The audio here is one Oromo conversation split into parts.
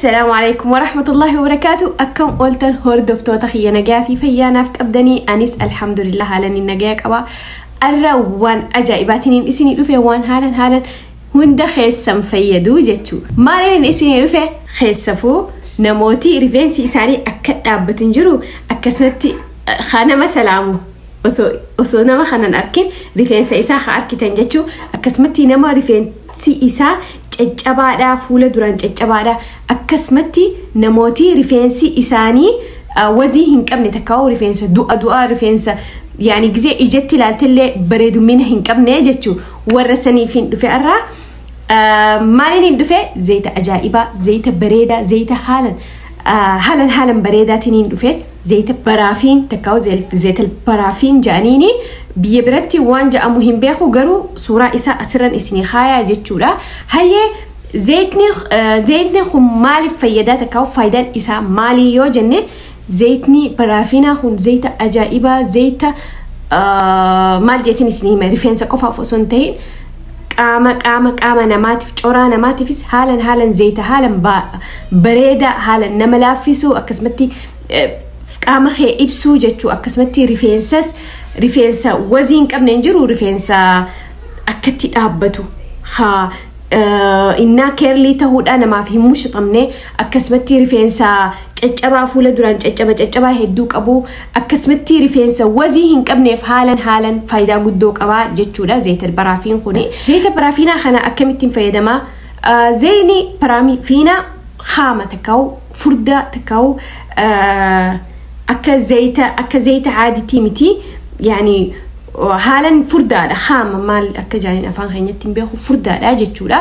Assalaamu alaikum warahmatullahi wabarakaatu. Akkam ooltan hordoftoota kiyya, nagaa fi fayyaanaaf qabdanii? Anis alhamdulillah haalan nagaa qaba. Arra waan ajaa'ibaatiin isinii dhufe, waan haalan haalan hunda keessan fayyadu jechuudha. Maaliin isinii dhufe? Keessafuu namooti rifeensi isaanii akka dhaabbatu hin jiru, akkasumatti nama salaamu osoo nama kanan arkin rifeensa isaa haa arkitan jechuu. Akkasumatti nama rifeensi isaa caccabaadha, fuula duraan caccabaadha, akkasumatti namooti rifeensi isaanii wazii hin qabne, takkaa'u rifeensa du'a du'a, rifeensa yaani gizee ijatti ilaaltellee bareedumina hin qabne jechuu, warra saniif hin dhufe irraa. Maaliin hin dhufe? Zayita ajaa'ibaa, zayita bareedaa, zayita haalan haalan haalan bareedaatiin hin dhufe. Zayita baraafiin, takkaa'u zayita baraafiin jedhaniini biyya biratti waan jedhamu hin beeku, garuu suuraa isaa asirran isinii haayaa jechuudha. Hayyee, zayitni kun maaliif fayyadaa, takkaa'u faayidaan isaa maalii yoo jenne, zayitni baraafiinaa kun zayita ajaa'ibaa, zayita maal jeetiin isinii hima, rifeensa qofaaf osoo hin ta'in qaama namaatiif, coraa namaatiifis haalan haalan zayita haalan bareeda, haalan nama laaffisuu, akkasumatti qaama kee ibsuu jechuu. Akkasumatti rifeensas, rifeensa wazii hin qabne hin jiru, rifeensa akkatti dhaabbatu haa innaa curly ta'uudha namaaf hin mushaxamne, akkasumatti rifeensa caccabaa, fuula duraan caccaba caccabaa hedduu qabu, akkasumatti rifeensa wazii hin qabneef haalan haalan faayidaa guddoo qabaa jechuudha zayita baraafiin kuni. Zayita baraafiinaa kana akkamittiin fayyadamaa? Zayini baraafiinaa haama takkaa'u furdaa, takkaa'u akka zayita caaditii miti, yaani haalan furdaadha. Haama maal akka jaaniin afaan keenyatti hin beeku, furdaadha jechuudha.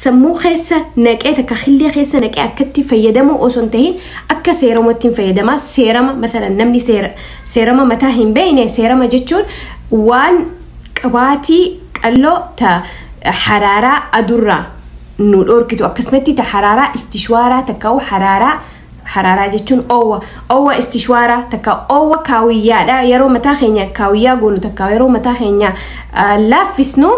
Sammuu keessa naqee, takka xillee keessa naqee akkatti fayyadamuu osoo hin tahin akka seerumatti hin fayyadamaa. Seerama masalan namni seerama mataa hin beekne, seerama jechuun waan qabaatii qalloo ta haraaraa adurraa nu dhorkitu, akkasumatti ta haraaraa istishwaaraa, takka haraaraa, haraaraa jechuun oowwa istishwaaraa, takka oowwa kaawiyyaadha. Yeroo mataa keenya kaawiyyaa goonu, takka yeroo mataa keenya laaffisnu,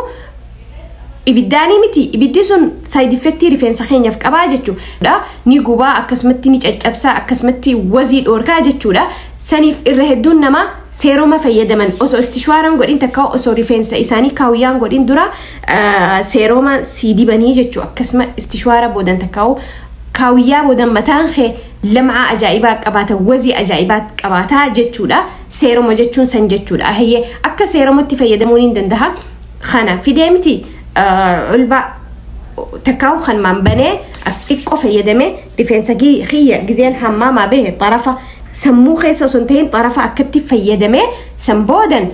ibiddaanii miti, ibiddi sun side effectii rifeensa keenyaaf qabaa jechuudha. Ni gubaa, akkasumatti ni caccabsaa, akkasumatti wazii dhoorkaa jechuudha. Saniif irra hedduun namaa seeroma fayyadaman. Osoo istishwaaraan godhin, takka osoo rifeensa isaanii kaawuyyaan godhin dura seeroma sii dibanii jechuu. Akkasuma istishwaara boodan, takka kaawuyyaa boodan, mataan kee lam'aa ajaa'ibaa qabaata, wazii ajaa'ibaa qabaataa jechuudha. Seeroma jechuun san jechuudha. Hayyee, akka seeromatti fayyadamuun hin danda'a. Kana fidee miti, culbaa takkaa'u kan maan banee xiqqoo fayyadamee rifeensa kiyya gizeen hammaamaa bahe xarafa sammuu keessa osoo hin ta'in xarafa akkatti fayyadamee san boodan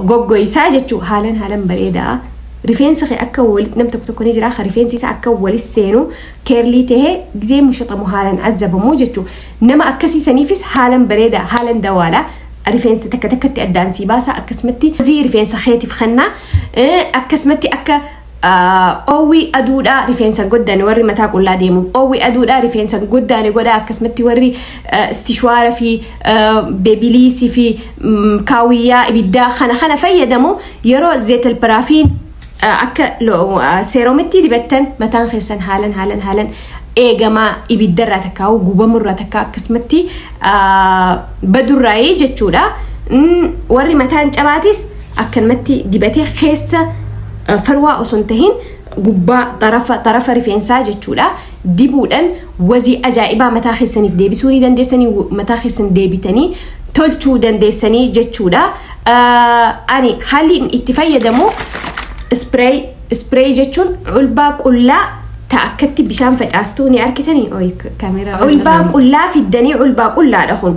goggoisaa jechuu. Haalan haalan bareedaa. Rifeensa kee akka walitti, nam tokko tokko ni jira ka rifeensi isaa akka walis seenu, curly tahee gizee mushaxamu haalan azabamuu jechuu. Nama akkasiisaniifis haalan bareedaa, haalan dawaadha. Rifeensa takka takkatti addaan sii baasa, akkasumatti zii rifeensa keetiif kennaa, akkasumatti akka oowwii aduudhaa rifeensa goddaane, warri mataa qullaa deemu oowwii aduudhaa rifeensa goddaane godha. Akkasumatti warri istishwaara fi Babyliss fi kaawiyyaa ibiddaa kana fayyadamu, yeroo zeetal paraafiin akka seeromitti dibattan mataan keessan haalan haalan haalan eegamaa, ibiddarraa takkaa'u gubamurraa takka akkasumatti badurraayii jechuudha. Warri mataan cabaatis akkanumatti dibatee keessa farwaa osoo hin tahin gubbaa xarafa xarafa rifeensaa jechuudha. Dibuudhaan wazii ajaa'ibaa mataa keessaniif deebisuu ni dandeessanii, mataa keessan deebitanii tolchuu dandeessanii jechuudha. Ani haalli itti fayyadamu spray. Spray jechuun culbaa qullaa ta akkatti bishaan facaastuu ni argitanii? Kaameraa. Culbaa qullaa fiddanii, culbaa qullaadha kun.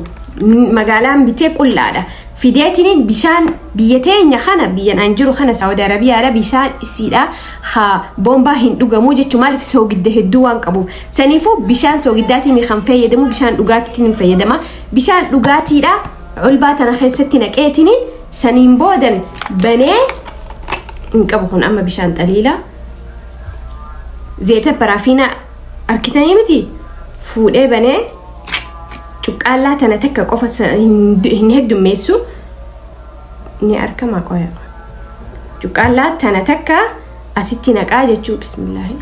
Magaalaan bitee qullaadha. Fideetiniin bishaan biyya teenya kana, biyyan an jiru kana, Saawudi Arabiyaadha, bishaan isiidha haa boombaa hin dhugamu jechuun, maaliif? Soogidda hedduu waan qabuuf. Saniifuu bishaan soogiddaatiin kan fayyadamu, bishaan dhugaatiitiin hin fayyadama. Bishaan dhugaatiidha culbaa tana keessatti naqeetiniin saniin boodan banee hin qabu. Kun amma bishaan xaliila. Zeeta paraafiina harkitanii miti, fuudhee banee cuqqaallaa tana takka qofa, hin heddummeessu, ni argama qoya. Cuqqaallaa tana takka asitti naqaa jechuu. Bismillaahi.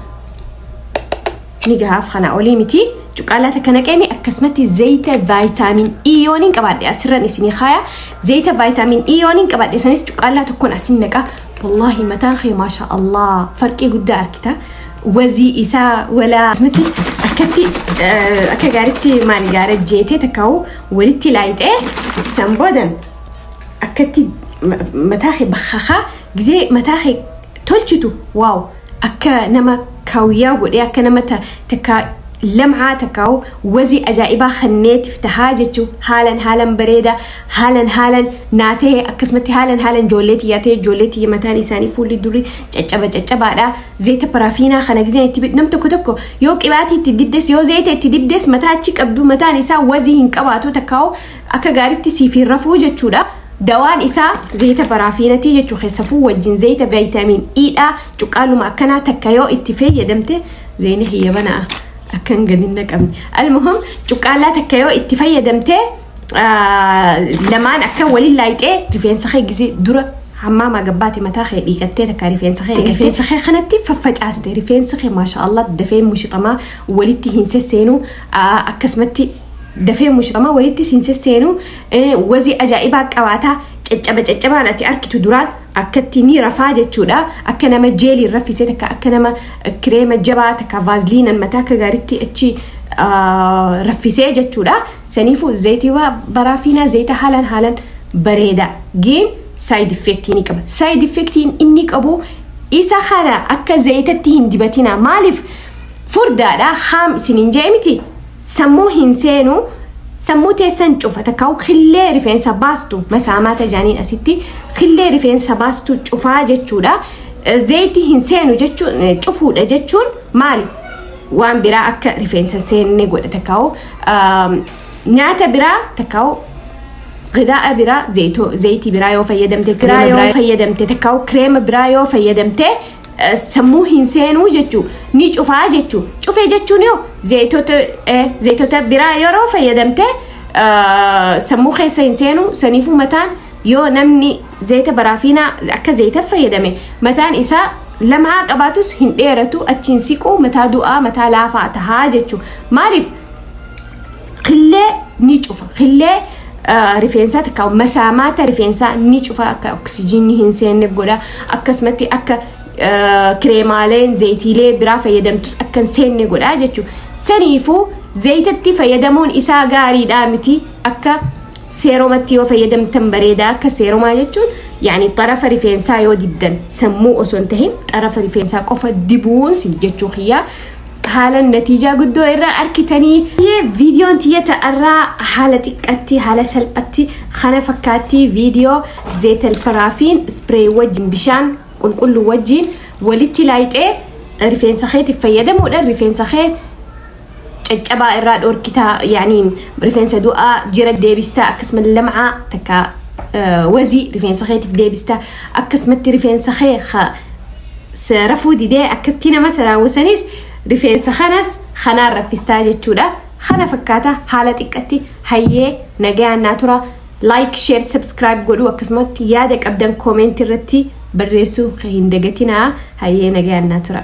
Ni gahaaf kana olii miti. Cuqqaalaa takka naqeemi akkasumatti zayita vitamin E yooniin qabaadhe asirran isinii kaaya. Zayita vitamin E yooniin qabaadhe sanis cuqqaalaa tokkoon asin naqa. Wallaahi mataan kee maasha Allah farqii guddaa argita. Wazii isaa walaa akkasumatti akkatti akka gaariitti maal gaara jeetee takkaa'u walitti laayixee san boodan akkatti mataa kee bakkakaa gizee mataa kee tolchitu waaw akka nama kaawiyyaa godhee akka nama takka lamcaa takkaa'u wazii ajaa'ibaa kanneetiif tahaa jechuu haalan haalan bareeda haalan haalan naatee akkasumatti haalan haalan ijoollee tiyyaa ta'e ijoollee tiyya mataan isaanii fuulli durii caccaba caccabaadha. Zayita paraafiinaa kana gizeen itti nam tokko tokko yoo qibaatii itti dibdes yoo zayita itti dibdes mataa achi qabdu mataan isaa wazii hin qabaatu takkaa'u akka gaariitti siif hin rafuu jechuudha. Dawaan isaa zayita paraafiinatii jechuu keessafuu wajjin zayita vitamin E dha. Cuqqaaluma akkanaa takka yoo itti fayyadamte zayini xiyya banaa akka hin gadi naqamne. Almuhim cuqqaalaa takka yoo itti fayyadamte lamaan akka waliin laayixee rifeensa kee gisee dura hammaamaa gabbaate mataa kee dhiqattee takka rifeensa kee kanatti faffacaaste rifeensa kee maasha Allah dafee mushixamaa walitti hin sesseenu akkasumatti dafee mushixamaa walitti hin sesseenu wazii ajaa'ibaa qabaataa caccaba caccabaan ati arkitu duraan akkatti ni rafaa jechuudha. Akka nama jeeliin raffisee takka akka nama kireema jabaa takka vaaziliinan mataa akka gaariitti achi raffisee jechuudha. Saniifuu zayitii baraafiinaa zayita haalaan haalaan bareeda. Geen side effectii ni qaba. Side effectiin inni qabu isa kana akka zayitatti hin dibatina. Maaliif furdaadha haam isiniin jee miti sammuu hin seenu sammuu teessan cufa takkaa'u killee rifeensa baastu masaamaa tajaaniin asitti killee rifeensa baastu cufaa jechuudha. Zayitii hin seenu jechuun cufuudha jechuun maali? Waan biraa akka rifeensa seenne godha takkaa'u nyaata biraa takkaa'u غذاء biraa zayitii biraa yoo fayyadamte biraa yoo fayyadamte takkaa'u kireema biraa yoo fayyadamte sammuu hin seenuu jechuu ni cufaa jechuu cufee jechuun yoo zayitota biraa yeroo fayyadamte sammuu keessa hin seenu saniifuu mataan yoo namni zayita baraafiinaa akka zayita fayyadame mataan isaa lamaa qabaatus hin dheeratu achiin siquu mataa du'aa mataa laafaa tahaa jechuu maaliif qillee ni cufa qillee rifeensaa takka masaamaata rifeensaa ni cufa akka oksijiinni hin seenneef godha akkasumatti akka kireemaaleen zayitiilee biraa fayyadamtus akka hin seenne godha jechuudha. Saniifuu zayitatti fayyadamuun isaa gaariidha miti akka seeromatti yoo fayyadamtan bareeda akka seeromaa jechuun yaani xarafa rifeensaa yoo dibdan sammuu osoo hin tahin xarafa rifeensaa qofa dibuun si jechuu kiyyaa. Haala natiijaa guddoo irraa arkitanii viidiyoon tiyya ta'arraa haala xiqqatti haala salphatti kana fakkaatti viidiyoo zeetal paraafiin ispireey wajjin bishaan qulqulluu wajjin walitti laayixee rifeensa keetiif fayyadamuudhaan rifeensa kee caccabaa irraa dhorkitaa yaani rifeensa du'aa jira deebistaa akkasuma lamcaa takka wazii rifeensa keetiif deebistaa akkasumatti rifeensa kee rafuu didee akkatti nama saraawwasanis rifeensa kanas kanaan raffistaa jechuudha. Kana fakkaata haala xiqqatti hayyee nagayaan naa tura. Like, share, subscribe godhuu akkasumatti yaada qabdan koomentii irratti barreessuu hin dagatinaa. Hayyee nagayaan naa tura.